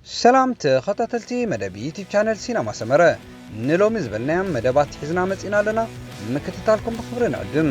ሰላም ተኸታተልቲ መደብ ዩቲብ ቻነል ሲነማ ሰመረ፣ ንሎሚ ዝበልናዮም መደባት ሒዝና መጺና ኣለና። ምክትታልኩም ብኽብሪ ንዕድም።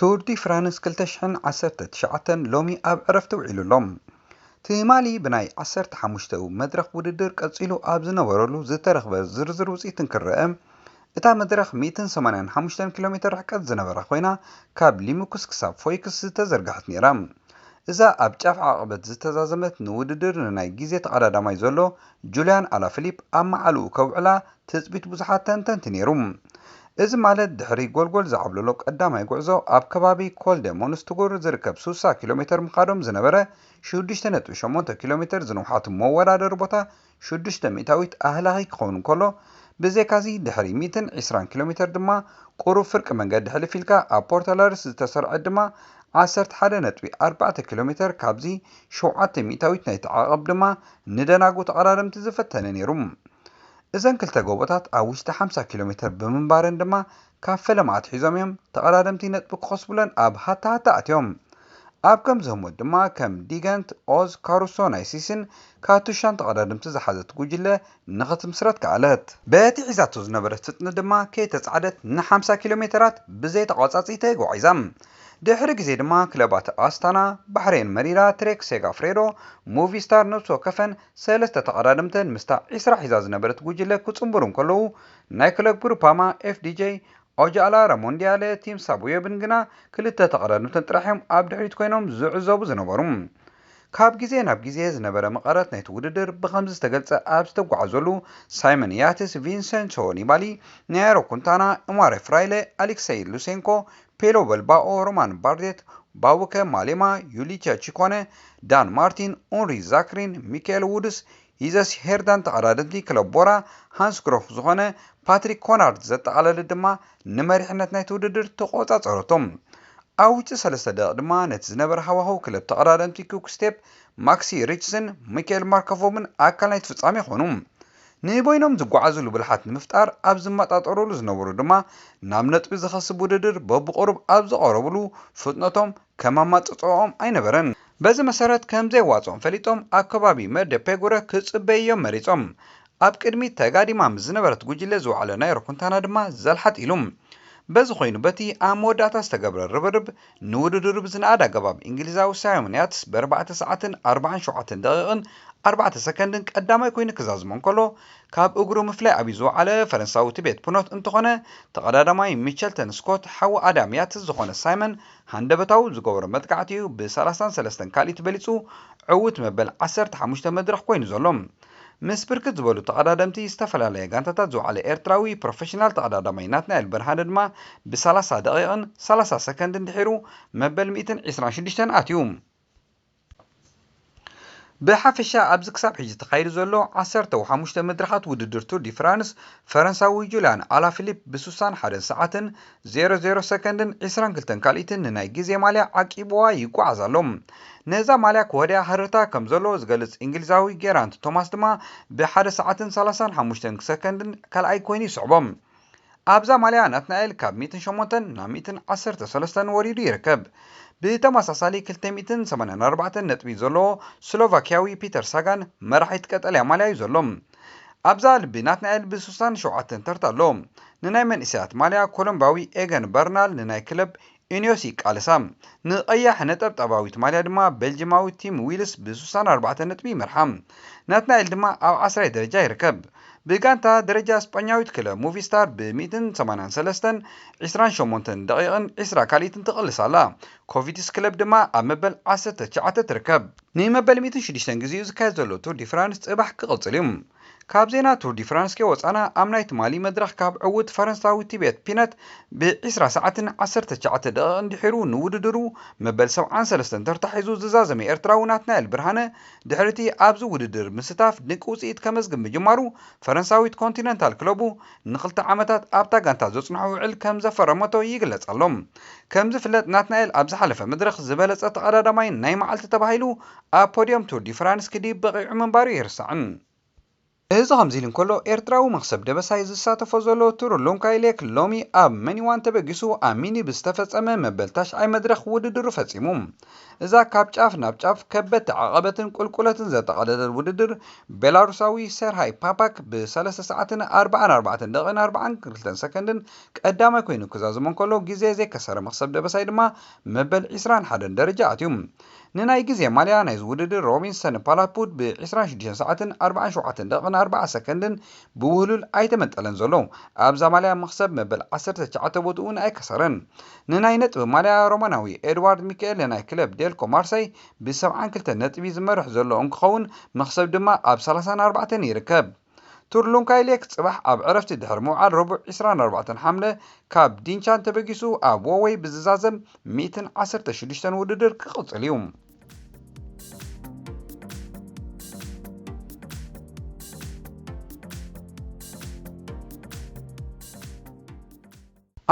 ቱር ዲ ፍራንስ ክልተ ሽሕን ዓሰርተ ትሽዓተን ሎሚ ኣብ ዕረፍቲ ውዒሉ ኣሎ። ትማሊ ብናይ ዓሰርተ ሓሙሽተ መድረኽ ውድድር ቀጺሉ ኣብ ዝነበረሉ ዝተረኽበ ዝርዝር ውጽኢት እንክረአ፣ እታ መድረኽ ሚእትን ሰማንያን ሓሙሽተን ኪሎ ሜተር ርሕቀት ዝነበራ ኮይና፣ ካብ ሊሙክስ ክሳብ ፎይክስ ዝተዘርግሐት ነይራ። እዛ ኣብ ጫፍ ዓቐበት ዝተዛዘመት ንውድድር ንናይ ግዜ ተቐዳዳማይ ዘሎ ጁልያን ኣላፊሊፕ ኣብ መዓልኡ ከውዕላ ትጽቢት ብዙሓት ተንተንቲ ነይሩ። እዚ ማለት ድሕሪ ጎልጎል ዝዓብለሎ ቀዳማይ ጉዕዞ ኣብ ከባቢ ኮል ደ ሞንስቱጉር ዝርከብ ስሳ ኪሎ ሜተር ምኻዶም ዝነበረ ሽዱሽተ ነጥቢ ሸሞንተ ኪሎ ሜተር ዝንውሓቱ መወዳደሪ ቦታ ሽዱሽተ ሚእታዊት ኣህላኺ ክኸውን እንከሎ፣ ብዘይካዚ ድሕሪ ሚእትን ዕስራን ኪሎ ሜተር ድማ ቁሩብ ፍርቂ መንገዲ ሕልፍ ኢልካ ኣብ ፖርተላርስ ዝተሰርዐ ድማ ዓሰርተ ሓደ ነጥቢ ኣርባዕተ ኪሎ ሜተር ካብዚ ሸውዓተ ሚእታዊት ናይቲ ዓቐብ ድማ ንደናጉ ተቐዳደምቲ ዝፈተነ ነይሩ። እዘን ክልተ ጎቦታት ኣብ ውሽጢ ሓምሳ ኪሎ ሜተር ብምንባረን ድማ ካብ ፈለማ ኣትሒዞም እዮም ተቐዳደምቲ ነጥቢ ክኸስቡለን ኣብ ሃታ ሃታ ኣትዮም። ኣብ ከምዚ ህሞት ድማ ከም ዲገንት፣ ኦዝ፣ ካሩሶ ናይ ሲስን ካቱሻን ተቐዳደምቲ ዝሓዘት ጉጅለ ንኽትምስረት ከኣለት። በቲ ሒዛቶ ዝነበረት ፍጥነት ድማ ከይተጻዕደት ንሓምሳ ኪሎ ሜተራት ብዘይ ተቋጻጺ ተጓዒዛ። ድሕሪ ግዜ ድማ ክለባት ኣስታና፣ ባሕሬን መሪራ፣ ትሬክ ሴጋፍሬዶ፣ ሙቪስታር ነብሲ ወከፈን ሰለስተ ተቐዳደምተን ምስታ ዒስራ ሒዛ ዝነበረት ጉጅለ ክጽንብሩ እንከለዉ፣ ናይ ክለብ ግሩፓማ፣ ኤፍዲጄ፣ ኦጃላ፣ ራሞንዲያለ፣ ቲም ሳቡዮብን ግና ክልተ ተቐዳደምተን ጥራሕ እዮም ኣብ ድሕሪት ኮይኖም ዝዕዘቡ ዝነበሩ። ካብ ግዜ ናብ ግዜ ዝነበረ መቐረት ናይቲ ውድድር ብኸምዚ ዝተገልጸ ኣብ ዝተጓዓዘሉ፣ ሳይመን ያትስ፣ ቪንሰንሶ ኒባሊ፣ ናያሮ ኩንታና፣ እማረ ፍራይለ፣ ኣሌክሰይ ሉሴንኮ፣ ፔሎ በልባኦ፣ ሮማን ባርዴት፣ ባቡከ ማሌማ፣ ዩሊቻ ቺኮነ፣ ዳን ማርቲን፣ ኡንሪ ዛክሪን፣ ሚካኤል ውድስ፣ ይዘስ ሄርዳን ተቐዳደምቲ ክለብ ቦራ ሃንስ ግሮፍ ዝኾነ ፓትሪክ ኮናርድ ዘጠቓለለ ድማ ንመሪሕነት ናይቲ ውድድር ተቖጻጸረቶም። ኣብ ውሽጢ ሰለስተ ደቂቕ ድማ ነቲ ዝነበረ ሃዋህው ክለብ ተቐዳደምቲ ኪውክ ስቴፕ ማክሲ ሪችስን ሚካኤል ማርኮፎምን ኣካል ናይቲ ፍጻሜ ኾኑ። ንበይኖም ዝጓዓዙሉ ብልሓት ንምፍጣር ኣብ ዝመጣጠሩሉ ዝነበሩ ድማ ናብ ነጥቢ ዝኸስብ ውድድር በብቑሩብ ኣብ ዝቐረብሉ ፍጥነቶም ከማማጽጽኦም ኣይነበረን። በዚ መሰረት ከም ዘየዋጽኦም ፈሊጦም ኣብ ከባቢ መርደ ፔጉረ ክጽበይዮም መሪጾም። ኣብ ቅድሚት ተጋዲማ ምስ ዝነበረት ጉጅለ ዝወዓለ ናይሮ ኩንታና ድማ ዘልሓጥ ኢሉ። በዚ ኮይኑ በቲ ኣብ መወዳእታ ዝተገብረ ርብርብ ንውድድሩ ብዝነኣድ ኣገባብ እንግሊዛዊ ሳይሞን ያትስ ብኣርባዕተ ሰዓትን ኣርባዓን ሸውዓተን ደቂቕን ኣርባዕተ ሰከንድን ቀዳማይ ኮይኑ ክዛዝሞ እንከሎ፣ ካብ እግሩ ምፍላይ ኣብዩ ዝወዓለ ፈረንሳዊ ትቤት ፕኖት እንተኾነ፣ ተቐዳዳማይ ሚቸልተን ስኮት ሓዊ ኣዳም ያትስ ዝኾነ ሳይመን ሃንደበታዊ ዝገበሮ መጥቃዕቲ እዩ ብሰላሳን ሰለስተን ካልኢት በሊጹ ዕዉት መበል ዓሰርተ ሓሙሽተ መድረኽ ኮይኑ ዘሎ። ምስ ብርክት ዝበሉ ተቐዳደምቲ ዝተፈላለያ ጋንታታት ዝወዓለ ኤርትራዊ ፕሮፌሽናል ተቐዳዳማይ ናትናኤል ብርሃነ ድማ ብሰላሳ ደቂቕን ሰላሳ ሰከንድን ድሒሩ መበል ሚእትን ዕስራን ሽዱሽተን ኣትዩ። ብሓፈሻ ኣብዚ ክሳብ ሕጂ ተኻይዱ ዘሎ ዓሰርተ ሓሙሽተ መድረኻት ውድድር ቱር ዲ ፍራንስ፣ ፈረንሳዊ ጁልያን ኣላፊሊፕ ብስሳን ሓደን ሰዓትን ዜሮ ዜሮ ሰከንድን ዕስራን ክልተን ካልኢትን ንናይ ግዜ ማልያ ዓቂብዋ ይጓዓዝ ኣሎ። ነዛ ማልያ ክወድያ ሃረርታ ከም ዘሎ ዝገልጽ እንግሊዛዊ ጌራንት ቶማስ ድማ ብሓደ ሰዓትን ሰላሳን ሓሙሽተን ሰከንድን ካልኣይ ኮይኑ ይስዕቦ። ኣብዛ ማልያ ናትናኤል ካብ ሚእትን ሸሞንተን ናብ ሚእትን ዓሰርተ ሰለስተን ወሪዱ ይርከብ። ብተመሳሳሊ ክልተ ሚእትን ሰማንያን ኣርባዕተን ነጥቢ ዘለዎ ስሎቫክያዊ ፒተር ሳጋን መራሒት ቀጠልያ ማልያ እዩ ዘሎ። ኣብዛ ብናትናኤል ብስሳን ሸውዓተን ተርታ ኣሎ። ንናይ መንእሰያት ማልያ ኮሎምባዊ ኤገን በርናል ንናይ ክለብ ኢኒዮስ ይቃለሳ። ንቐያሕ ነጠብጣባዊት ማልያ ድማ ቤልጅማዊ ቲም ዊልስ ብስሳን ኣርባዕተን ነጥቢ ይመርሓ። ናትናኤል ድማ ኣብ ዓስራይ ደረጃ ይርከብ። ብጋንታ ደረጃ ስጳኛዊት ክለብ ሙቪስታር ብሚእትን ሰማንያን ሰለስተን ዕስራን ሸሞንተን ደቂቕን ዕስራ ካልኢትን ትቕልስ ኣላ። ኮቪትስ ክለብ ድማ ኣብ መበል ዓሰርተ ትሽዓተ ትርከብ። ንመበል ሚእትን ሽዱሽተን ግዜኡ ዝካየድ ዘሎ ቱር ዲ ፍራንስ ጽባሕ ክቕጽል እዩ። ካብ ዜና ቱር ዲ ፍራንስ ከይወጻና፣ ኣብ ናይ ትማሊ መድረኽ ካብ ዕዉት ፈረንሳዊ ቲቤት ፒነት ብዕስራ ሰዓትን ዓሰርተ ትሽዓተ ደቂቕን ድሒሩ ንውድድሩ መበል ሰብዓን ሰለስተን ተርታ ሒዙ ዝዛዘመ ኤርትራዊ ናትናኤል ብርሃነ፣ ድሕሪ እቲ ኣብዚ ውድድር ምስታፍ ድንቂ ውጽኢት ከመዝግብ ምጅማሩ፣ ፈረንሳዊት ኮንቲነንታል ክለቡ ንኽልተ ዓመታት ኣብታ ጋንታ ዘጽንሖ ውዕል ከም ዘፈረመቶ ይግለጽ ኣሎ። ከም ዝፍለጥ፣ ናትናኤል ኣብ ዝሓለፈ መድረኽ ዝበለጸ ተቐዳዳማይ ናይ መዓልቲ ተባሂሉ ኣብ ፖድዮም ቱር ዲ ፍራንስ ክድይብ በቒዑ ምንባሩ ኣይርሳዕን። እዚ ከምዚ ኢሉ እንከሎ፣ ኤርትራዊ መኽሰብ ደበሳይ ዝሳተፎ ዘሎ ቱር ሉንካይ ሌክ ሎሚ ኣብ መኒዋን ተበጊሱ ኣብ ሚኒብ ዝተፈጸመ መበል ታሽዓይ መድረኽ ውድድሩ ፈጺሙ። እዛ ካብ ጫፍ ናብ ጫፍ ከበድቲ ዓቐበትን ቁልቁለትን ዘጠቓለለት ውድድር፣ ቤላሩሳዊ ሰርሃይ ፓፓክ ብ ሰለስተ ሰዓትን ኣርባዓን ኣርባዕተን ደቂቕን ኣርባዓን ክልተን ሰከንድን ቀዳማይ ኮይኑ ክዛዝም እንከሎ፣ ግዜ ዘይከሰረ መኽሰብ ደበሳይ ድማ መበል ዕስራን ሓደን ደረጃ ኣትዩ። ንናይ ግዜ ማልያ ናይዚ ውድድር ሮቢንሰን ፓላፑድ ብ ዕስራን ሽዱሽተን ሰዓትን ኣርባዓን ሸውዓተን ደቂቕን ኣርባዓ ሰከንድን ብውህሉል ኣይተመንጠለን ዘሎ። ኣብዛ ማልያ መኽሰብ መበል ዓሰርተ ትሽዓተ ቦትኡ እውን ኣይከሰረን። ንናይ ነጥቢ ማልያ ሮማናዊ ኤድዋርድ ሚካኤል ናይ ክለብ ዴልኮ ማርሰይ ብ ሰብዓን ክልተን ነጥቢ ዝመርሕ ዘሎ እንክኸውን፣ መኽሰብ ድማ ኣብ ሰላሳን ኣርባዕተን ይርከብ። ቱር ሉንካይ ሌክ ጽባሕ ኣብ ዕረፍቲ ድሕሪ ምውዓል ረቡዕ ዕስራን ኣርባዕተን ሓምለ ካብ ዲንቻን ተበጊሱ ኣብ ዎወይ ብዝዛዘም ሚእትን ዓሰርተ ሽዱሽተን ውድድር ክቕጽል እዩ።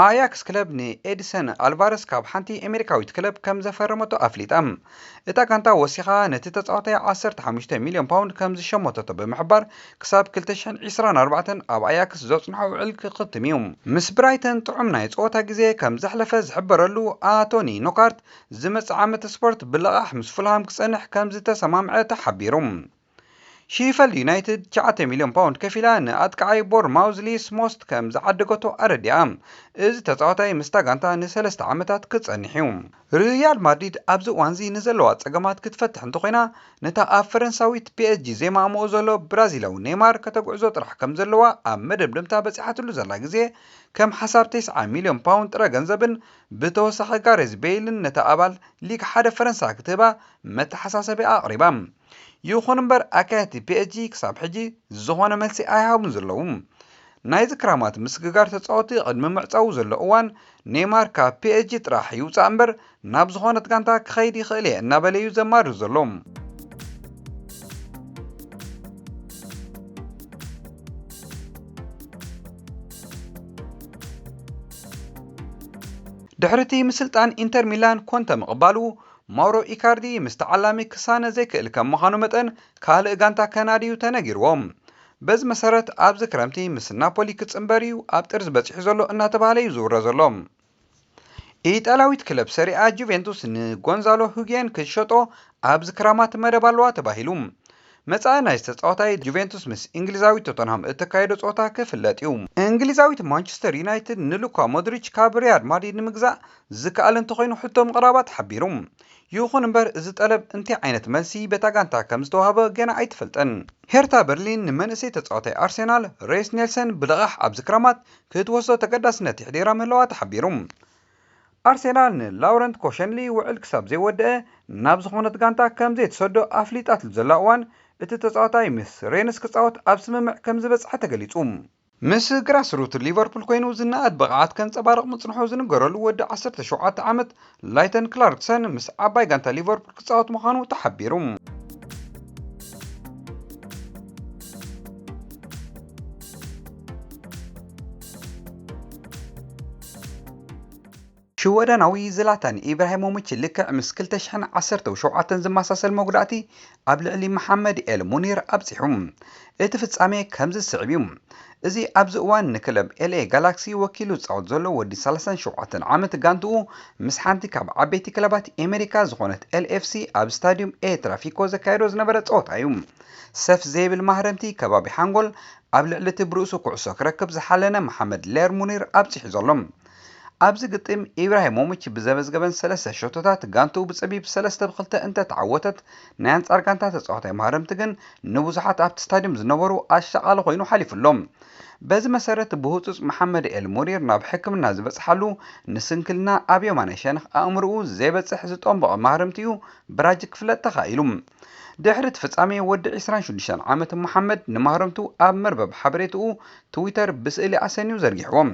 ኣያክስ ክለብ ንኤድሰን ኣልቫረስ ካብ ሓንቲ ኣሜሪካዊት ክለብ ከም ዘፈረመቶ ኣፍሊጣ። እታ ጋንታ ወሲኻ ነቲ ተጻዋታይ ዓሰርተ ሓሙሽተ ሚልዮን ፓውንድ ከም ዝሸመተቶ ብምሕባር፣ ክሳብ ክልተ ሽሕን ዕስራን ኣርባዕተን ኣብ ኣያክስ ዘጽንሖ ውዕል ክኽትም እዩ። ምስ ብራይተን ጥዑም ናይ ጸወታ ግዜ ከም ዘሕለፈ ዝሕበረሉ ኣቶኒ ኖካርት፣ ዝመጽእ ዓመት ስፖርት ብለቓሕ ምስ ፉልሃም ክጸንሕ ከም ዝተሰማምዐ ተሓቢሩ። ሺፈልድ ዩናይትድ ትሽዓተ ሚልዮን ፓውንድ ከፊላ ንኣጥቃዓይ ቦርንማውዝ ሊስ ሞስት ከም ዝዓደገቶ ኣረዲኣ። እዚ ተጻዋታይ ምስታ ጋንታ ንሰለስተ ዓመታት ክጸንሕ እዩ። ሪያል ማድሪድ ኣብዚ እዋንዚ ንዘለዋ ጸገማት ክትፈትሕ እንተኾይና፣ ነታ ኣብ ፈረንሳዊት ፒ ኤስ ጂ ዘይማእምኦ ዘሎ ብራዚላዊ ኔይማር ከተጉዕዞ ጥራሕ ከም ዘለዋ ኣብ መደምደምታ በጺሓትሉ ዘላ ግዜ፣ ከም ሓሳብ ተስዓ ሚልዮን ፓውንድ ጥረ ገንዘብን ብተወሳኺ ጋሬዝ ቤይልን ነታ ኣባል ሊግ ሓደ ፈረንሳ ክትህባ መተሓሳሰቢ ኣቕሪባ። ይኹን እምበር፣ ኣካየድቲ ፒ ኤስ ጂ ክሳብ ሕጂ ዝኾነ መልሲ ኣይሃቡን ዘለዉ። ናይዚ ክራማት ምስግጋር ተጻወትቲ ቅድሚ ምዕጻዉ ዘሎ እዋን፣ ኔይማር ካብ ፒ ኤስ ጂ ጥራሕ ይውጻእ እምበር፣ ናብ ዝኾነት ጋንታ ክኸይድ ይኽእል እየ እናበለ እዩ ዘማርር ዘሎ። ድሕሪ እቲ ምስልጣን ኢንተር ሚላን ኮንተ ምቕባሉ፣ ማውሮ ኢካርዲ ምስ ተዓላሚ ክሳነ ዘይክእል ከም ምዃኑ መጠን፣ ካልእ ጋንታ ከናድዩ ተነጊርዎ። በዚ መሰረት፣ ኣብዚ ክረምቲ ምስ ናፖሊ ክጽንበር እዩ ኣብ ጥርዚ በጺሑ ዘሎ እናተባህለ እዩ ዝውረ ዘሎ። ኢጣልያዊት ክለብ ሰሪኣ ጁቬንቱስ ንጎንዛሎ ሁጌን ክትሸጦ ኣብዚ ክራማት መደብ ኣለዋ ተባሂሉ። መጻኢ ናይዚ ተጻዋታይ ጁቬንቱስ ምስ እንግሊዛዊት ቶተንሃም እተካየዶ ጸወታ ክፍለጥ እዩ። እንግሊዛዊት ማንቸስተር ዩናይትድ ንሉካ ሞድሪች ካብ ሪያል ማድሪድ ንምግዛእ ዝከኣል እንተኾይኑ ሕቶ ምቕራባ ተሓቢሩ። ይኹን እምበር፣ እዚ ጠለብ እንታይ ዓይነት መልሲ በታ ጋንታ ከም ዝተዋህበ ገና ኣይተፈልጠን። ሄርታ በርሊን ንመንእሰይ ተጻዋታይ ኣርሴናል ሬስ ኔልሰን ብልቓሕ ኣብዚ ክራማት ክትወስዶ ተገዳስነት የሕዲራ ምህላዋ ተሓቢሩ። ኣርሴናል ንላውረንት ኮሸንሊ ውዕል ክሳብ ዘይወደአ ናብ ዝኾነት ጋንታ ከም ዘይትሰዶ ኣፍሊጣትሉ ዘላ እዋን፣ እቲ ተጻዋታይ ምስ ሬንስ ክጻወት ኣብ ስምምዕ ከም ዝበጽሐ ተገሊጹ። ምስ ግራስሩት ሊቨርፑል ኮይኑ ዝነኣድ ብቕዓት ከንጸባርቕ ምጽንሑ ዝንገረሉ ወዲ ዓሰርተ ሸውዓተ ዓመት ላይተን ክላርክሰን ምስ ዓባይ ጋንታ ሊቨርፑል ክጻወት ምዃኑ ተሓቢሩ። ሽወደናዊ ዝላታን ኢብራሂሞቪች ልክዕ ምስ ክልተ ሽሕን ዓሰርተ ሸውዓተን ዝመሳሰል መጉዳእቲ ኣብ ልዕሊ መሓመድ ኤል ሙኒር ኣብጺሑ። እቲ ፍጻሜ ከምዚ ዝስዕብ እዩ። እዚ ኣብዚ እዋን ንክለብ ኤል ኤ ጋላክሲ ወኪሉ ዝጻወት ዘሎ ወዲ ሰላሳን ሸውዓተን ዓመት ጋንትኡ ምስ ሓንቲ ካብ ዓበይቲ ክለባት ኤሜሪካ ዝኾነት ኤል ኤፍ ሲ ኣብ ስታድዩም ኤ ትራፊኮ ዘካየዶ ዝነበረ ጸወታ እዩ። ሰፍ ዘይብል ማህረምቲ ከባቢ ሓንጎል ኣብ ልዕሊ እቲ ብርእሱ ኩዕሶ ክረክብ ዝሓለነ መሓመድ ሌር ሙኒር ኣብጺሑ ዘሎ። ኣብዚ ግጥም፣ ኢብራሂሞቪች ብዘመዝገበን ሰለስተ ሸቶታት ጋንትኡ ብጸቢብ ሰለስተ ብ ክልተ እንተ ተዓወተት፣ ናይ ኣንጻር ጋንታ ተጻዋታይ ማህረምቲ ግን ንብዙሓት ኣብቲ ስታድዩም ዝነበሩ ኣሻቓሊ ኮይኑ ሓሊፉ ኣሎ። በዚ መሰረት፣ ብህጹጽ መሓመድ ኤል ሙኒር ናብ ሕክምና ዝበጽሓሉ፣ ንስንክልና ኣብ የማናይ ሸነኽ ኣእምሮኡ ዘይበጽሕ ዝጠንበቐ ማህረምቲ እዩ ብራጅ ክፍለጥ ተኻኢሉ። ድሕሪ እቲ ፍጻሜ፣ ወዲ ዕስራን ሽዱሽተን ዓመት መሓመድ ንማህረምቱ ኣብ መርበብ ሓበሬትኡ ትዊተር ብስእሊ ኣሰንዩ ዘርጊሕዎም።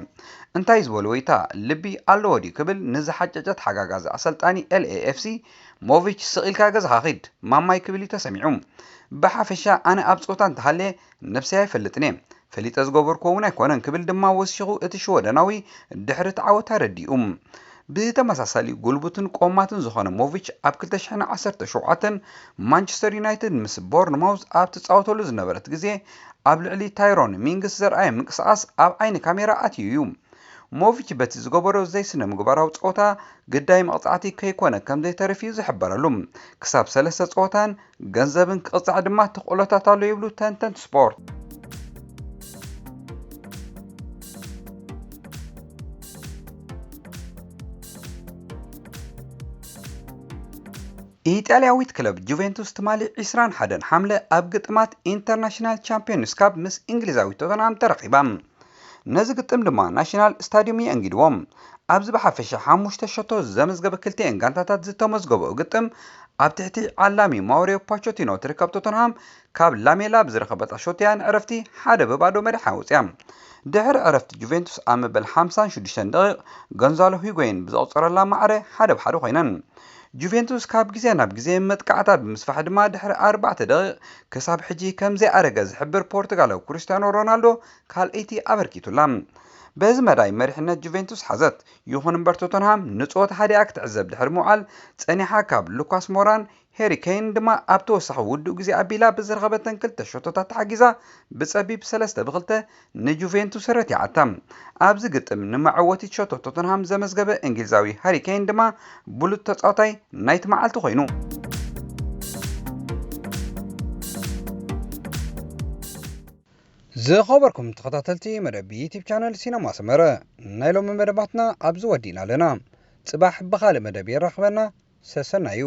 እንታይ ዝበሉ ወይታ ልቢ ኣለዎ ድዩ ክብል ንዝሓጨጨ ተሓጋጋዚ ኣሰልጣኒ ኤል ኤ ኤፍ ሲ ሞቪች፣ "ስቕ ኢልካ ገዛኻ ኺድ፣ ማማይ" ክብል እዩ ተሰሚዑ። "ብሓፈሻ ኣነ ኣብ ጾታ እንተሃልየ ነብሰይ ኣይፈልጥን እየ፣ ፈሊጠ ዝገበርኩዎ እውን ኣይኮነን" ክብል ድማ ወሲኹ እቲ ሽወደናዊ ድሕሪ እቲ ዓወት ኣረዲኡ። ብተመሳሳሊ ጉልቡትን ቆማትን ዝኾነ ሞቪች ኣብ ክልተ ሽሕን ዓሰርተ ሸውዓተን ማንቸስተር ዩናይትድ ምስ ቦርንማውዝ ኣብ ትጻወተሉ ዝነበረት ግዜ ኣብ ልዕሊ ታይሮን ሚንግስ ዘርኣየ ምንቅስቓስ ኣብ ዓይኒ ካሜራ ኣትዩ እዩ። ሞቪች በቲ ዝገበሮ ዘይስነ ምግባራዊ ጸወታ ግዳይ መቕጻዕቲ ከይኮነ ከም ዘይተርፍ እዩ ዝሕበረሉ። ክሳብ ሰለስተ ጸወታን ገንዘብን ክቕጻዕ ድማ ተኽእሎታት ኣሎ ይብሉ ተንተንቲ ስፖርት። ኢጣልያዊት ክለብ ጁቬንቱስ ትማሊ ዕስራን ሓደን ሓምለ ኣብ ግጥማት ኢንተርናሽናል ቻምፒዮንስ ካፕ ምስ እንግሊዛዊት ቶተንሃም ተረኺባ። ነዚ ግጥም ድማ ናሽናል ስታዲየም የእንጊድዎም። ኣብዚ ብሓፈሻ ሓሙሽተ ሸቶ ዘመዝገበ ክልቲኤን ጋንታታት ዝተመዝገበኦ ግጥም ኣብ ትሕቲ ዓላሚ ማውሪዮ ፓቾቲኖ ትርከብ ቶተንሃም ካብ ላሜላ ብዝረኸበታ ሾት እያ ንዕረፍቲ ሓደ ብባዶ መሪሓ ወፅያ። ድሕሪ ዕረፍቲ ጁቬንቱስ ኣብ መበል ሓምሳን ሽዱሽተን ደቂቕ ጎንዛሎ ሂጎይን ብዘቑፀረላ ማዕረ ሓደ ብሓደ ኮይነን። ጁቬንቱስ ካብ ግዜ ናብ ግዜ መጥቃዕታ ብምስፋሕ ድማ ድሕሪ ኣርባዕተ ደቂቕ ክሳብ ሕጂ ከም ዘይኣረገ ዝሕብር ፖርቱጋላዊ ክርስቲያኖ ሮናልዶ ካልኣይቲ ኣበርኪቱላ። በዚ መዳይ መሪሕነት ጁቬንቱስ ሓዘት። ይኹን እምበር ቶተንሃም ንጸወታ ሃዲኣ ክትዕዘብ ድሕሪ ምውዓል ጸኒሓ ካብ ሉካስ ሞራን ሄሪ ኬይን ድማ ኣብ ተወሳኺ ውዱእ ግዜ ኣቢላ ብዝረኸበተን ክልተ ሸቶታት ተሓጊዛ ብጸቢብ ሰለስተ ብክልተ ንጁቬንቱስ ረቲዓታ። ኣብዚ ግጥም ንመዓወቲት ሸቶ ቶተንሃም ዘመዝገበ እንግሊዛዊ ሃሪ ኬይን ድማ ብሉጽ ተጻዋታይ ናይቲ መዓልቲ ኮይኑ። ዝኸበርኩም ተኸታተልቲ መደብ ዩቲብ ቻነል ሲነማ ሰመረ፣ ናይ ሎሚ መደባትና ኣብዚ ወዲእና ኣለና። ጽባሕ ብኻልእ መደብ የራኽበና። ሰሰናዩ።